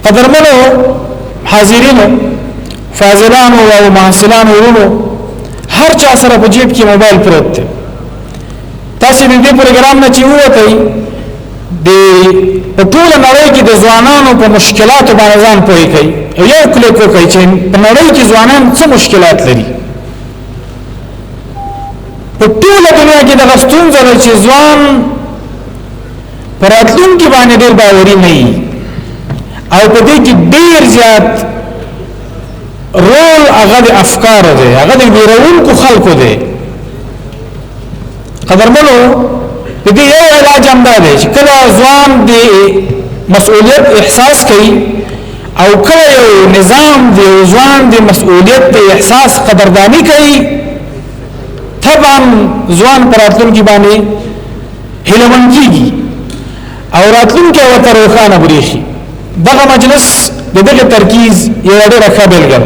قدرمنو حاضرینو، فاضلانو او محصلانو ورونو، هر چا سره په جیب کې موبایل پروت دی. تاسو د دې پروګرام نه چې ووتئ، د په ټوله نړۍ کې د ځوانانو په مشکلاتو باندې ځان پوه کړئ او یو کلیک وکړئ چې په نړۍ کې ځوانان څه مشکلات لري. په ټوله دنیا کې دغه ستونزه ده چې ځوان پر راتلونکي باندې ډېر باوري نه وي، او په دې کې ډېر زیات رول هغه د افکارو دی، هغه د ویرونکو خلکو دی. قدرمنو، د دې یو علاج هم دا دی چې کله ځوان د مسؤلیت احساس کوي او کله یو نظام د یو ځوان د مسؤلیت د احساس قدردانی کوي، طبعا ځوان پر راتلونکي باندې هیلمن کیږي او راتلونکي ورته روښانه برېښي. دغه مجلس د دغه ترکیز یو ډېره ښه بېلګه.